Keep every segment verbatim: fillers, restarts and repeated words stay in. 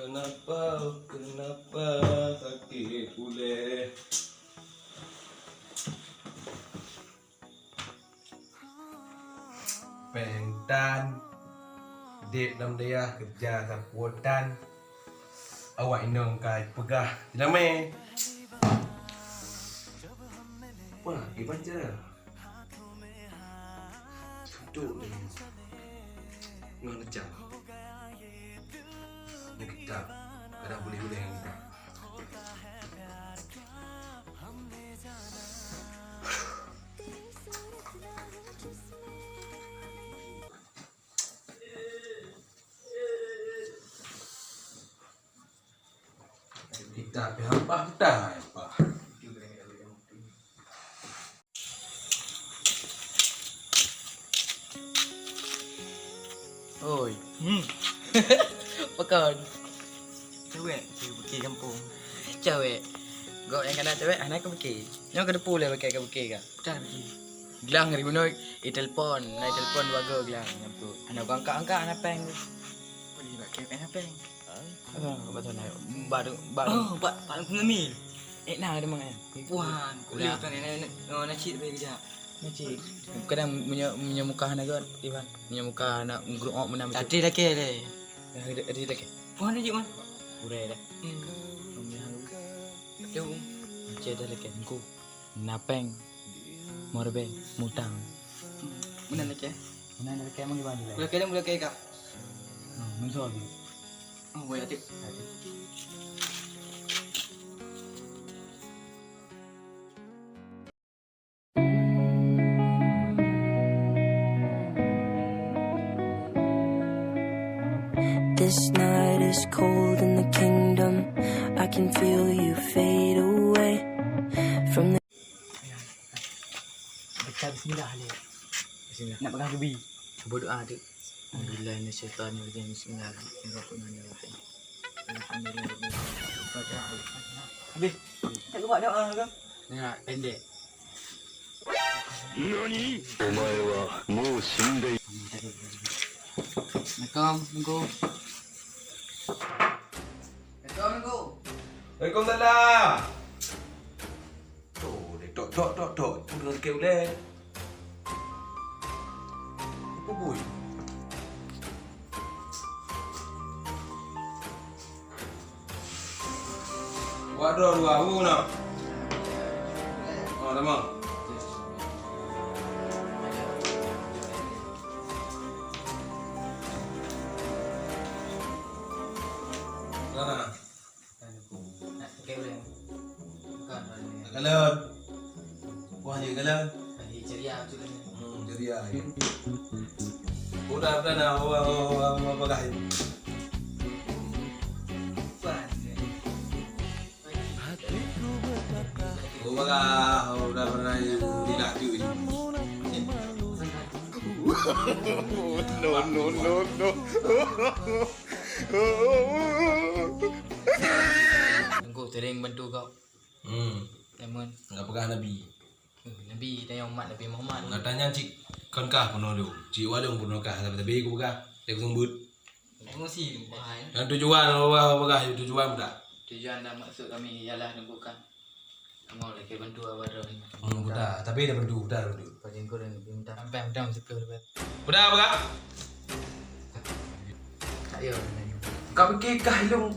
Kenapa, kenapa sakit ulèe? Péng tan, dek lam dayah keureuja sapeue tan. Awak inong ka peugah jeulamé. Wah, gimana cara? Duduk ni. Ngon leucah. Ngon kitab. Kadang boleh-boleh ngon kitab. Kitab pih hampa, hampa. Oi. Hmm. Pakon? Cewek, cewek bukit gampông. Cewek. Gok nyang kana cewek, hana ka bukit. Nyoe ka depu lé pakai ka bukit ka. Bukan bukit. Glang ri bunoe, itelepon, na itelepon dua go glang nyan tu. Hana gok angkat-angkat, hana péng. Boleh bak kép, hana péng. Ah, betul na. Bak, bak. Oh, bak, bak ngemil. Eh, na ada mangat. Wah, kulit tu ni, ni, ni, oh, nasi tapi kejap. Nasi. Kadang meunyoe, meunyoe muka hana gok, Iwan. Meunyoe muka hana grup awak menang. Tadi lagi le. Ada, ada lagi. Wah, ada je, Man. Udah dah. Hmm. Jom. Cek dah lagi, engku. Na péng, meureubeue, mutang. Meunan lakèe? Meunan lakèe, mau gimana? Lakèe dah, lakèe ka. Hmm, meunan soe lagi? Oh, boleh, Atik. Atik. This night is cold in the kingdom. I can feel you fade away from the Baca bismillah lé. Bismillah. Nak pegang gebi. Cuba doa tu. Alhamdulillah, minasyaitanirrajim. Bismillahirrahmanirrahim. Alhamdulillah. Al-Fatihah. Al-Fatihah. Habis. Tak buat doa ke? Ni pendek. Nani? Omae wa mou shindei. Assalamualaikum, Teungku. Assalamualaikum. Waalaikumsalam. Toh, deh, tok, tok, tok, tok. Itu dengan keu ulèe. Apa bui? Wak droe dua, wu na. Oh, lama. Sana. Kalon. Wah, ni kalon. Hmm, ceria. Udah, udah, nah, wah, wah, wah, wah, bagah. Oh, bagah, udah pernah lihat tu. No, no, no, no. Teungku sering bantu kau. Hmm. Lemon. Enggak peugah Nabi. Hmm, Nabi, tanya umat Nabi Muhammad. Gata nyan cit kon kah keunoe lôn. Cit walong pun kah, tapi, tapi kupeugah. Dia kuseumbut. Emosi tu, bahaya. Dan tujuan Allah peugah, tujuan budak. Tujuan dan maksud kami ialah nunggu kan. Kamu lagi bantu apa dah ni? Hmm, budak. Tapi dia bantu, budak, bantu. Kau jengkol dan minta. Sampai minta masuk ke. Budak apa kah? Ka pike kah ilong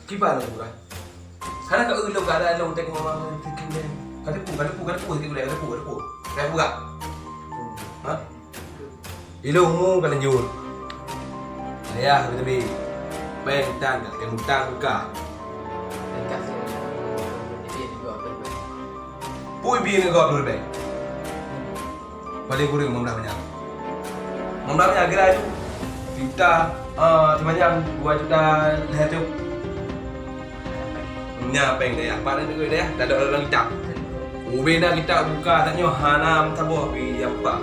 kiban lôn, bukan? Hana ka ilong, ka ada ilong tengok orang tengok. Ka depu, ka depu, ka depu, ka depu, ka depu, ka depu. Ka depu, ka? Ha? Ilong mu ka lanjut. Ayah ka teubi. Péng tan ka, péng mutang ka. Pui bi ngon gob dua ribèe. Paling kureueng lima belas manyang. Lima belas manyang kira aju. Juta, ah, simanyang dua juta lhèe ratus. Nyan péng dayah, pat na dayah, dah ada dalam kitab. Ubé na kitab buka, tanyoe hana meusaboh pi nyang pa.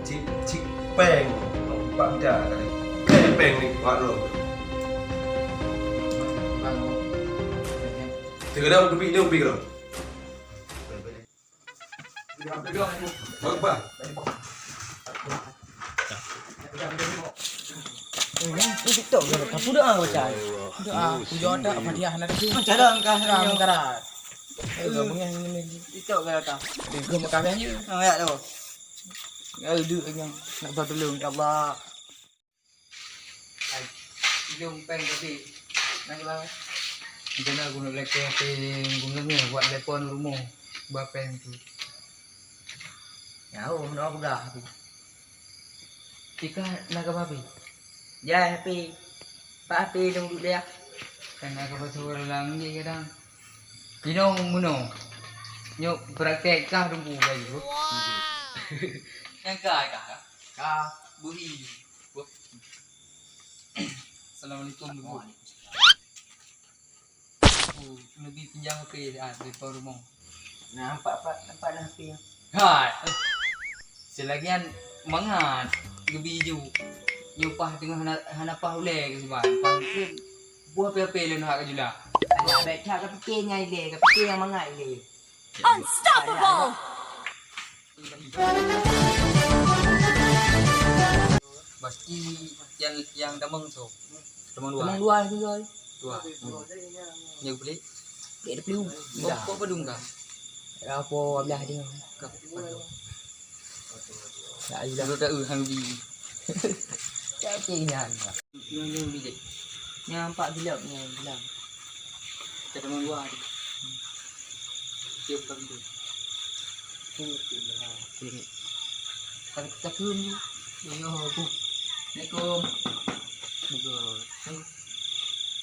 Cit, cit péng, empat juta tadi. Péng, péng ni, wak lôn. Teugadang teubi dia, ubi keudong. Ini TikTok ke? Kamu doa baca. Doa, aku jawab tak, Fatihah nak tu. Cara engkau. Cara engkau. Eh, gak bengah ni. TikTok ke kau? Eh, gua makan aja. Oh, ya tu. Ya, duduk lagi. Nak buat dulu, ya Allah. Hai, ilong péng tapi. Nak ke bawah. Macam mana aku nak belakang péng, aku nak ni buat telepon rumah. Buat péng tu. Ya, oh, nak aku dah aku. Tika nak ke babi? Ya, Happy. Pak Happy dong duduk dia. Kan nak ke pasal orang lang ni kadang. Inong meunoe. Nyoe praktek kah Teungku laju. Nyang ka kah? Ka buri. Assalamualaikum, Teungku. Oh, neubri pinjam H P ah, dari rumoh. Nah, nampak, nampak, nampak dah H P nyan. Hai. Seulagian mangat geubi ju. Nyoe pah teungoh hana, hana pah ulèe keu siban. Pah keu buah H P-H P lôn hak ka jula. Alah, bèk that ka pike nyan ilèe, ka pike nyang mangat ilèe. Unstoppable! Pasti nyang, nyang tamong soe? Tamong luwa. Tamong luwa tu, Joy. Luwa. Hmm. Nyoe beli? Bèk dua puluh. Kok, kok padum ka? Ada apa belah dia? Ka padum. Ya, iya. Dua puluh tahun hang bi. Cek nyan. Nyoe, nyoe bilik. Nyoe nampak gelap, nyoe gelap. Kita teman luar ni. Dia bukan tu. Ini tu lah. Ini. Tapi kita turun ni. Yo, aku. Assalamualaikum. Assalamualaikum.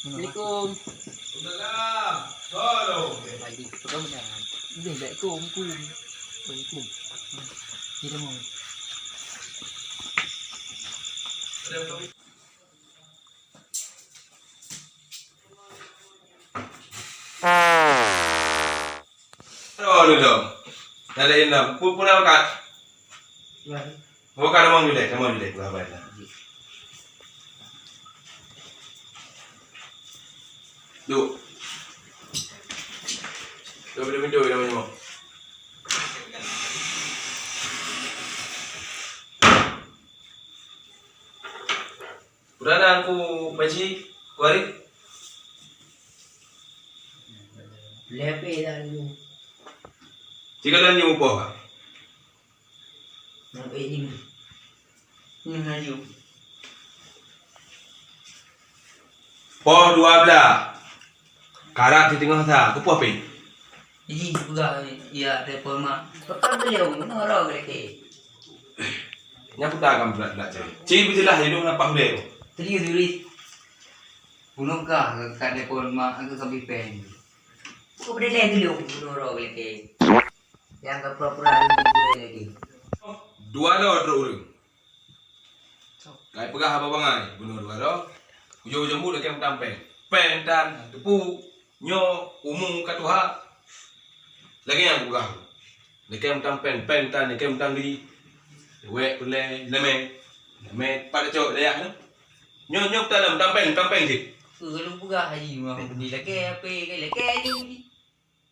Waalaikumsalam. Tolong. Baik, tolong jangan. Ini baik tu, aku. Assalamualaikum. Kita mau. Aduh, aduh, aduh. Dah ada yang dah. Pun, pun dah makan. Makan, makan dulu, makan dulu. Bah, bah, bah. Duk. Duk, duk, duk, duk, duk. Peureulèe ku Pak Ji, ku Arif. Leupie dah dulu. Jika dah nyoe upah, Pak. Nak beli ni. Ni laju. Poh dua belas. Karat di teungoh sa, keupoh pih. Jadi, peugah, ya, telepon mak. Pekan beliau, mana orang ke laki? Nyan puta kan pula, pula cari. Ci, bejeulaih, ya, dong nampak beliau. Serius, serius. Bunoe kah, ka telepon mak, ka sampai pen. Bukan beda lain dulu, bunoe orang ke laki. Yang ke pura-pura di gurau lagi. Dua droe trok ureueng. Kai peugah haba bangai, bunoe dua droe. Ujoe-ujoe muda lakèe meutam pèng. Pèng tan, teupeue. Nyoe umu ka tuha. Lagèe nyang kupeugah. Lakèe meutam pèng, pèng tan, lakèe meutam geuji. Wèk peureulèe, lamé. Lamé pat cok dayah nyoe. Nyoe, nyoe tan meutam pèng, meutam pèng cit. Keu lôn peugah haji mah beli lakèe, apa, lakèe haji.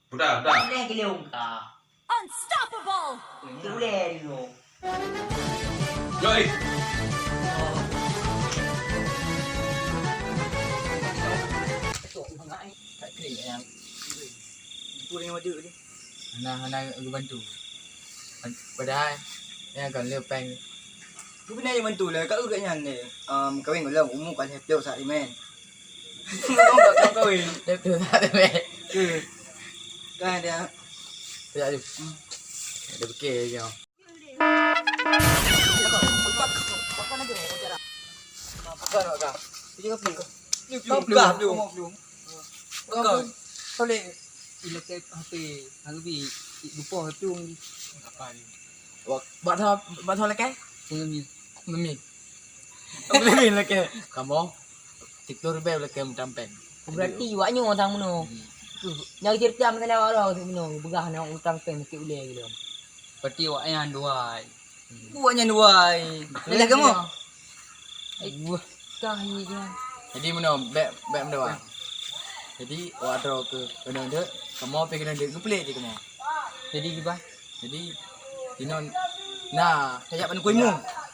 Peugah, peugah. Ilèe keu lôn ka. Unstoppable! Keu ulèe dulu. Joi. Hana, hana geubantu. Padahai nyan kan le pèng. Keubeuna jibantu lé, ka ureueng nyan lé, em, kawin gohlom, umu ka lhèe ploh saat imèn. Kawin. Lhèe ploh saat imèn. Ka dia. Tidak ada. Ada fikir je. Bukan, bukan. Dia juga peluk. Dia peluk. Kau, kau, kau leh. Ilakèe H P, H P, lupa tu. Apa ni? Bak, bak tho, bak tho lakèe? Nami. Nami. Nami lakèe. Kamoe. Tiga puluh ribu lakèe meutam pèng. Berarti awak nyoe utang bunoe. Hmm. Nyang cerita masalah awak tu bunoe, peugah na utang pèng sakét ulèe gitu. Berarti awak nyan duai. Awak nyan duai. Betul. Dah kamu? Wah, kah ni kan. Jadi bunoe, bèk, bèk meudoa. Jadi, awak droe keu keuneuk deuk, kamoe pih keuneuk deuk, geupeulét jih kamoe. Jadi, gibah. Jadi, inoe, na, sajak ban kuimu.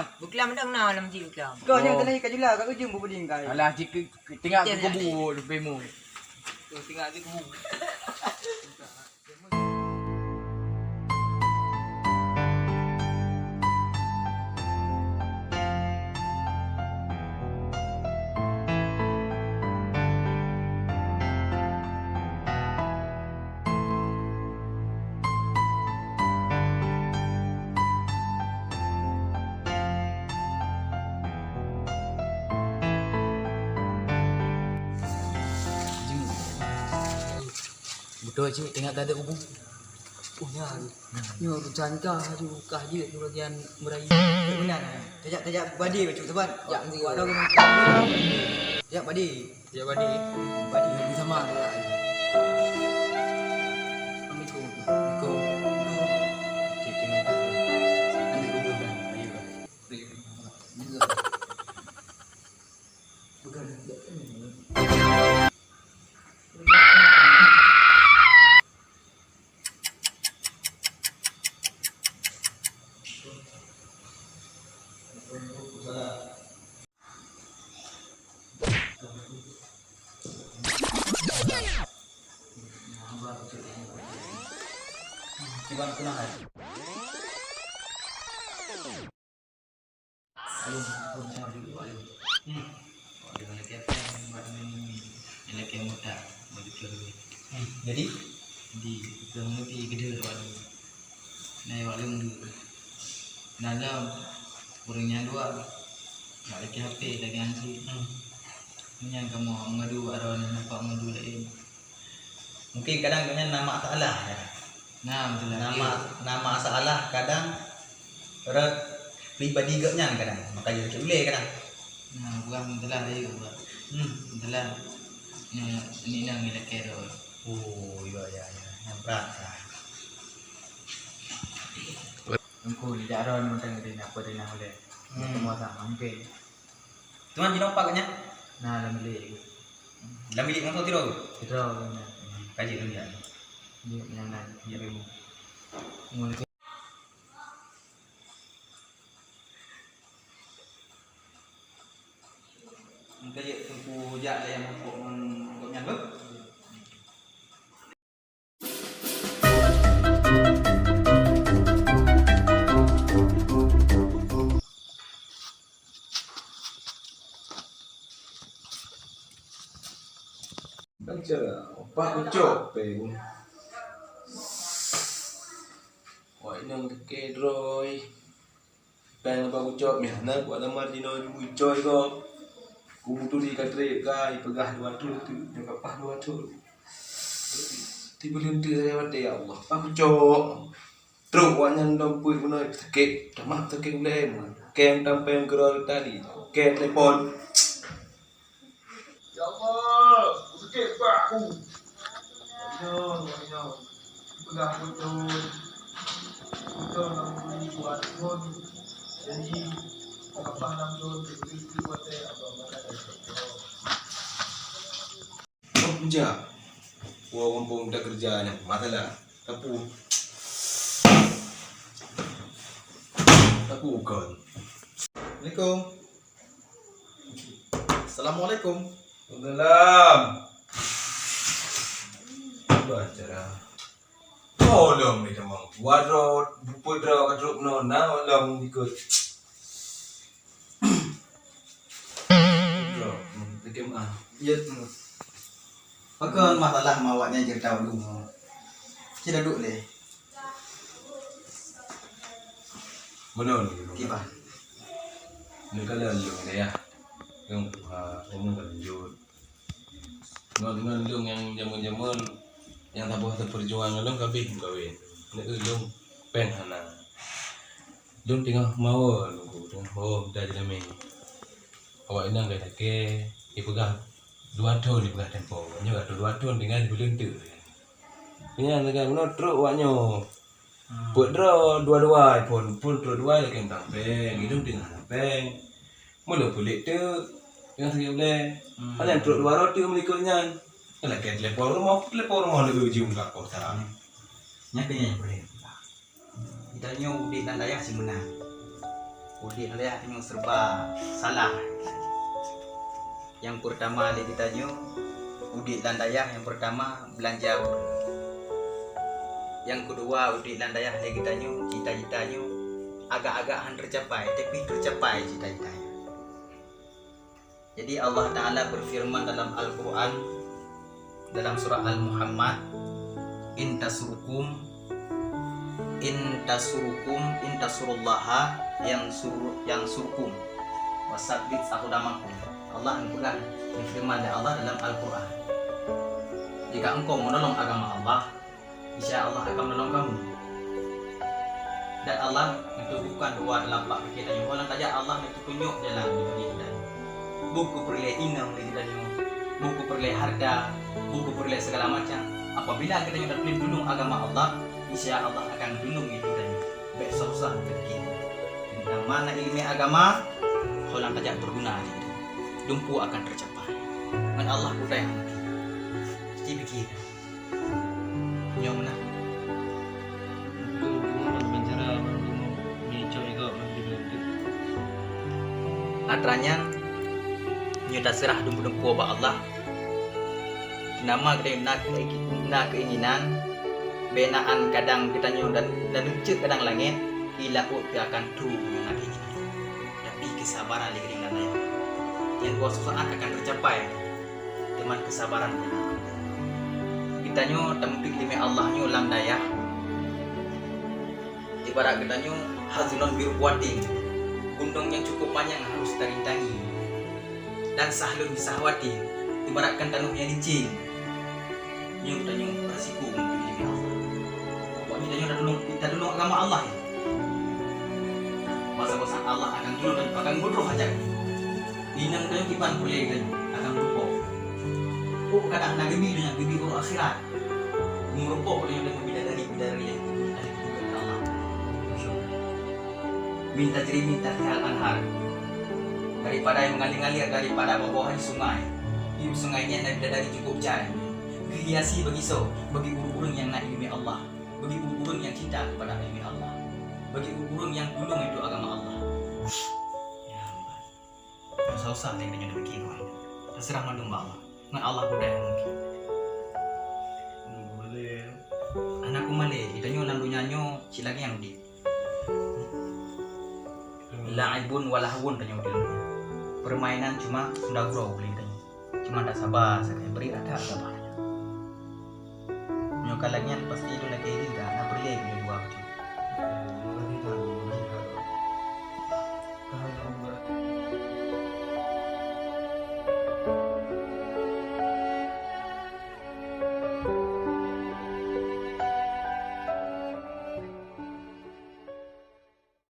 Bah. Buklam dang na lam ji buklam. Kau nyang tadi ka jula, ka ujung bu puding kai. Alah, cik, tinggal tu kubu, lebih mu. Tu tinggal tu kubu. Beutôi cit, ingat ka deuek ubu. Oh, nyan. Nyoe urusan kah, aduh, kah jeuet di bagian merayu. Meunan. Tajak, tajak badé bacut saban. Jak, tajak badé. Tajak badé. Tajak badé. Badé sama. Assalamualaikum. Waalaikumsalam. Cik, ingat. Nanti dulu dah. Ayo. Alun, alun, alun, alun. Hmm. Alun, alun, alun, alun. Hmm, jadi? Jadi, kita mengerti gede, alun. Nah, alun dulu. Dalam, ureueng nyang dua. Nak lagi H P, lagi hantu. Hmm. Nyan kamoe mengadu, ada orang nampak mengadu lain. Mungkin kadang gobnyan na masalah, ya. Nah, betul lah. Na ma-, na masalah kadang rot pribadi gobnyan kadang. Maka jadi ulée kadang. Nah, bukan betul lah, ya, bukan. Hmm. Betul lah. Ni, ni nang ni laki tu. Oh, ya, ya, ya. Yang berat lah. Engkau di daerah ni macam ni, apa dia nak boleh? Hmm. Semua tak mungkin. Tuan jinoe pat gobnyan? Nah, lam bilék. Lam bilék mantong tiroe? Tiroe, gobnyan. Ka jeuet lôn jak. Jeuet, nyan, nyan. Jeuet. Engka jeuet Teungku jak lé nyang muphom ngon gobnyan beuh. Baca, opak ucok peng. Wah, inong teuke droe. Peng leubeh kucok meuh na buat lamar jinoe jibui coy ko. Kubu tuli ka trép ka ipeugah dua thon teuk, nyoe ka paih dua thon. Tipeuleunteu sagai watèe, ya Allah, paih kucok. Trok awaknyan lom peuet bunoe sakét, tamah sakét ulèe. Kèe tampéng keudroe tadi, kèe telepon. Ya Allah, sakét bak aku. Nyoe, nyoe. Peugah beutôi. Beutôi ngon bui buat ngon janji. Kapah lam thon, diberi watèe Allah Taala. Oh, jak. Wah, mumpung kita kerja ni, masalah. Tapu. Tapu kon. Assalamualaikum. Assalamualaikum. Waalaikumsalam. Bacara. Tolong ni teman. Wadrot, bupa dra ka trok nona, tolong ikut. Bro, hmm, lagi maaf. Ya, hmm. Pakon masalah ma awaknyan cerita ulôn. Cit duek lé. Meunan, meunan. Kiban. Ni kalau lôn deh ya. Yang, ha, umum kan lanjut. Ngon, ngon lôn nyang jameun-jameun, nyang saboh teupeurjuang ngon lôn ka abéh meukawen. Neu lôn péng hana. Lôn teungoh mawe nunggu, teungoh ho mita jeulamé. Awak inong ka lakèe, jipeugah dua thon jipeugah tempo. Nyoe ka dua thon tinggai jipeuleunteu. Nyan lagèe meunoe trok awak nyoe. Hmm. Peuet droe dua-dua phôn, phôn trok dua lagèe tang péng, idong teungoh na péng. Meulo peulet teuk, teungoh sakét ulèe. Hmm. Hana trok dua droe teuk meulikot nyan. Lagèe telepon rumoh, telepon rumoh lé ujong ka kota. Nyan keuh nyan boleh. Geutanyoe udép lam dayah simeuna. Udép lam dayah tanyoe serba salah. Nyang peurtama lé geutanyoe, udép lam dayah nyang peurtama beulanja ureueng. Nyang keudua, udép lam dayah lé geutanyoe, cita-cita nyoe agak-agak han teucapai, tapi teucapai cita-cita nyoe. Jadi Allah Ta'ala berfirman dalam Al-Quran, dalam surah Al-Muhammad, "In tansurukum, in tansurukum, in tansurullaha yansur-, yansurkum, wa tsabbit aqdamakum." Allah geupeugah, geufeureuman lé Allah dalam Al-Quran, "Jika engkau menolong agama Allah, insya Allah akan menolong kamu." Dan Allah neutubuhkan dua telapak kaki tanyoe. Óh lheueh tajak Allah neuteupeunyoe jalan bagi kita. Boh keupeureulèe inong lé geutanyoe, boh keupeureulèe harta, boh keupeureulèe segala macam. Apabila geutanyoe tatulông tulông agama Allah, insya Allah akan tulông geutanyoe. Bèk susah-susah teukeue. Tentang mana ilmu agama, óh lheueh tajak berguna lé geutanyoe. Dumpeue akan tercapai. Ngon Allah kutai hati. Jadi begitu. Nyoe meunan. Atra nyan, nyoe taseurah dumpeue-dumpeue bak Allah. Nama geutanyoe na, na keinginan, bèk na an kadang geutanyoe dan, dan lucut kadang langèt, i laôt teuh akan trôk nyoe na keinginan. Tapi keusabaran lé geutanyoe lam dayah. Nyang dua susah akan teucapai. Teuma keusabaran. Geutanyoe tameutuléh lé Allah nyoe lam dayah. Ibarat geutanyoe hazunon birubwatin, gunong nyang cukup manyang harôh tarintangi, dan sahlun bisahwatin, ibaratkan tanoh nyang licin. Nyoe geutanyoe beurasiko meuteubiet lé Allah. Awak nyoe tanyoe tatulông, tatulông agama Allah nyoe. Masa-masa Allah akan tulông dan akan geutroh hajat. Inong tanyoe kiban peureulèe tanyoe akan meureumpok. Oh, kadang na geubi donya, geubi uroe akhirat. Meureumpok tanyoe dan bidadari-bidadari nyang geubi lé Allah. Min tajri min tahtihal anhar. Daripada yang mengalir-ngalir daripada bawah sungai. Di sungai nyan ada bidadari cukup jai. Geuhiasi bagi soe? Bagi ureueng-ureueng nyang na ileumèe Allah. Bagi ureueng-ureueng nyang cinta kepada ileumèe Allah. Bagi ureueng-ureueng nyang tulông itu agama Allah. Ya Allah. Susah-susah lé geutanyoe tapike, kawan. Taseurah mandum bak Allah. Ngon Allah mudah nyang mungkin. Hana kumalèe, geutanyoe lam donya nyoe cit lagèe nyang udép. La'ibun wa lahwun tanyoe di donya. Permainan cuma sunda gurau lé geutanyoe. Cuma tasaba sagai, bri rata sabar. Nyoe ka lagèe nyan pasti lôn lakèe diri dah, na peureulèe lé dua bacut.